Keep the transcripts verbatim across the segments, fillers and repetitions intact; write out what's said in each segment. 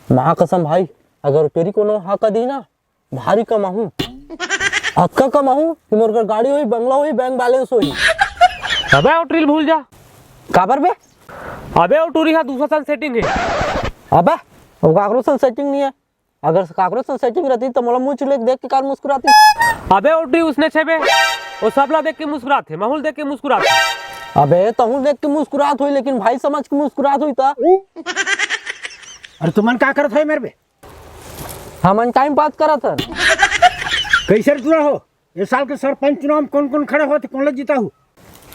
माँ कसम भाई, अगर टुरी कोनो हा कदी ना, भारी कमाहूँ। अतका कमाहूँ कि मोर घर गाड़ी होही, बंगला होही, बैंक बैलेंस होही। अबे ओ टुरी ल भूल जा। काबर बे? अबे ओ टुरी हा दूसरा सन सेटिंग हे। अबे, वो काकरो सन सेटिंग नहीं है। अगर काकरो सन सेटिंग रहती तो मोला मुँह चुले देख के काबर मुस्कुराती? अबे ओ टुरी उसने छेबे, वो सबला देख के मुस्कुरात हे, महूँ ल देख के मुस्कुरात हे। अबे तहूँ ल देख के मुस्कुरात होही, लेकिन भाई समझ के मुस्कुरात होही ता। अरे तुमन का करत हे मेर बे? हमन टाइम पास करत हन। कैसे रे तुरा हो? ए साल के सरपंच चुनाव में कौन कौन खड़ा होत हे, कौन ला जिताहू?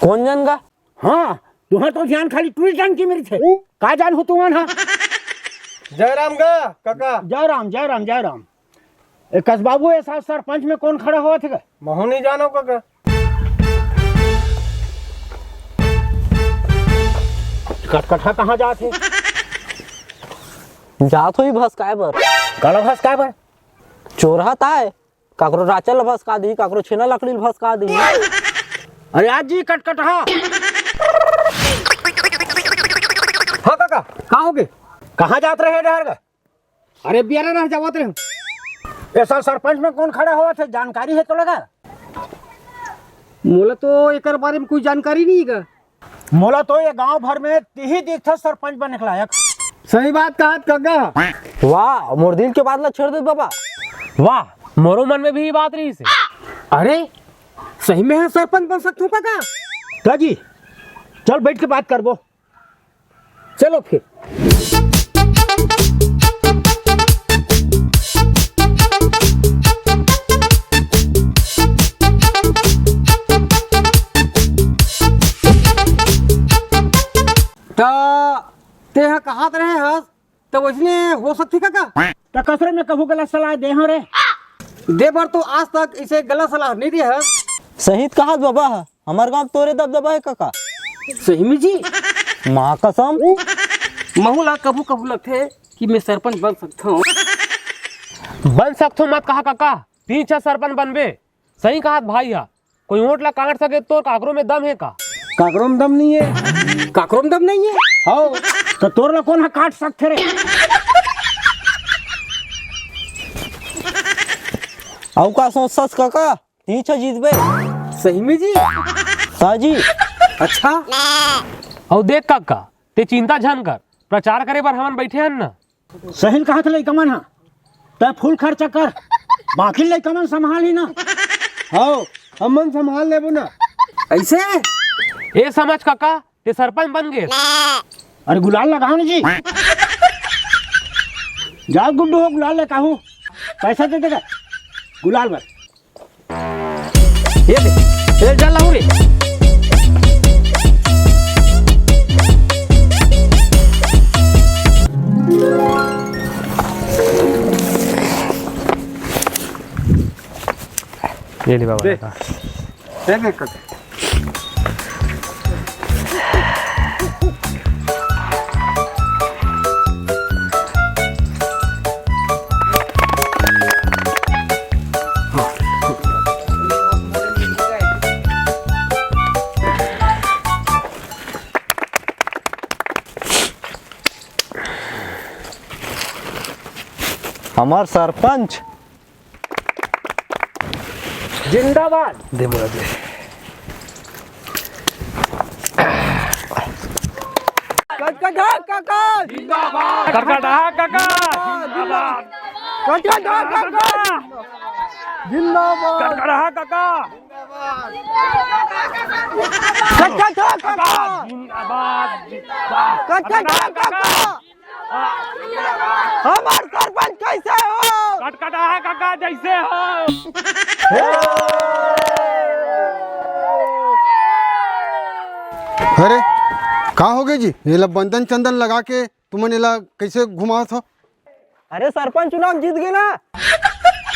कौन जन गा? हाँ, तुहर तो ध्यान खाली टुरी टन के मेर थे। का जानहू तुमन हा? जय राम गा, कका। जय राम, जय राम, जय राम। ए कस बाबू, ए साल सरपंच में कौन खड़ा होत हे गा? महूँ नहीं जानव कका। कटकटहा कहाँ जात हे? जात होही भसकाए बर। काला भसकाए बर? चोरहा ताय, काकरो राचा ल भसका दिही, काकरो छेना लकड़ी ल भसका दिही। अरे आज जी कटकटहा। हाँ कका, का होगे? कहाँ जात रहे डहर गा? अरे बियारा डहर जावत रहे। ए साल सरपंच में कौन खड़ा होवत हे, जानकारी हे तोला गा? मोला तो एकर बारे में कोई जानकारी नहीं गा। मोला तो ये गांव भर में तिही दिखथस सरपंच बने के लायक। सही बात कहत कका। वाह, मोर दिल के बात ला छेड़ दे बाबा। वाह, मोरो मन में भी ये बात रहिस हे। अरे, सही में हा सरपंच बन सकथों कका? कका जी, चल बैठ के बात करबो। चलो फिर। त तेहा कहत रहे हस, त वइसने हो सकथे कका? त कसरे में कभू गलत सलाह दे हंव रे? दे बर तो आज तक इसे गलत सलाह नहीं दे हस। सही त कहत बाबा ह, हमर गांव तोरे दबदबा हे कका। सही में जी? माँ कसम। महू ला कभू कभू लगथे कि मैं सरपंच बन सकथों। बन सकथों मत कहा कका, तीन छह सरपंच बनबे। सही कहत भाई हा, कोई ओंठ ला काट सके तो काकरो में दम हे का? काकरो में दम नहीं है। काकरो में दम नहीं है? हव, तो तोर ला कौन हा काट सकथे रे? अउ का सोचथस कका? तीन छह जीतबे। सही में जी? हाँ जी। अच्छा। अउ देख कका, ते चिंता झन कर, प्रचार करे बर हमन बैठे हन ना। सही कहत लइका मन हा, तै फुल खर्चा कर, बाकी लइका मन संभाल ही ना। हव, हमन संभाल लेबो ना। ऐसे? ए समझ कका, ते सरपंच बन गे। अरे गुलाल लगाओ ना जी। जा गुड्डू हो, गुलाल लेके आहू, पैसा दे देगा गुलाल बर। ये ले, ये जा लाओ रे। ये ले बाबा दे। का। दे दे कर। हमर सरपंच जिंदाबाद। दे मोला दे। कटकटहा काका जिंदाबाद। कटकटहा काका जिंदाबाद। कटकटहा काका जिंदाबाद। कटकटहा काका। कटकटहा काका जिंदाबाद। कटकटहा काका। हमर सरपंच कैसे हो? कटकटहा काका जैसे हो। अरे, का हो गए जी? ये ला बंदन चंदन लगा के तुमन एला कैसे घुमावत हो? अरे सरपंच चुनाव जीत गए ना।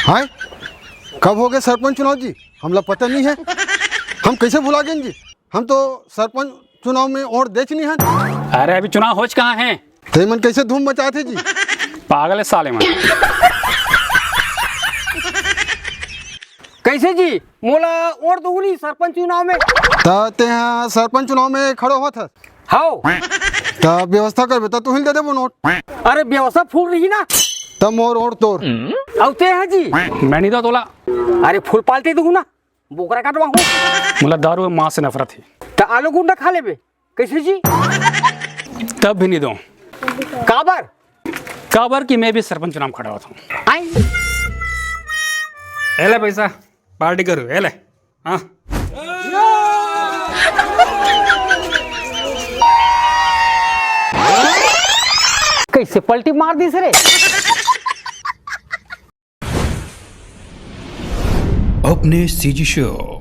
हाय, कब हो गए सरपंच चुनाव जी? हमला पता नहीं है, हम कैसे भुला गए जी? हम तो सरपंच चुनाव में वोट देच नहीं हन। अरे अभी चुनाव होच कहाँ है? ते मन कैसे धूम मचात हे जी? पागल है साले मन। कैसे जी? मोला वोट दो नहीं सरपंच चुनाव में। त ते हा सरपंच चुनाव में खड़ो होत हस? हव। त व्यवस्था करबे त तुही ल दे देबो नोट। अरे व्यवस्था फूल रही ना। त मोर ओट तोर। अउ ते ह जी। मैं नहीं दो तोला। अरे फूल पालती दूँ ना। बोकरा काटवा हूँ। मोला दारू अउ मांस से नफरत हे। त आलू गुंडा खा लेबे। कइसे जी? तब भी नहीं दो। काबर? काबर कि मैं भी सरपंच चुनाव खड़ा होता हूँ। आई। ए ले पैसा, पार्टी करो, ए ले। हाँ। कइसे पलटी मार दिस रे? अपने सीजी शो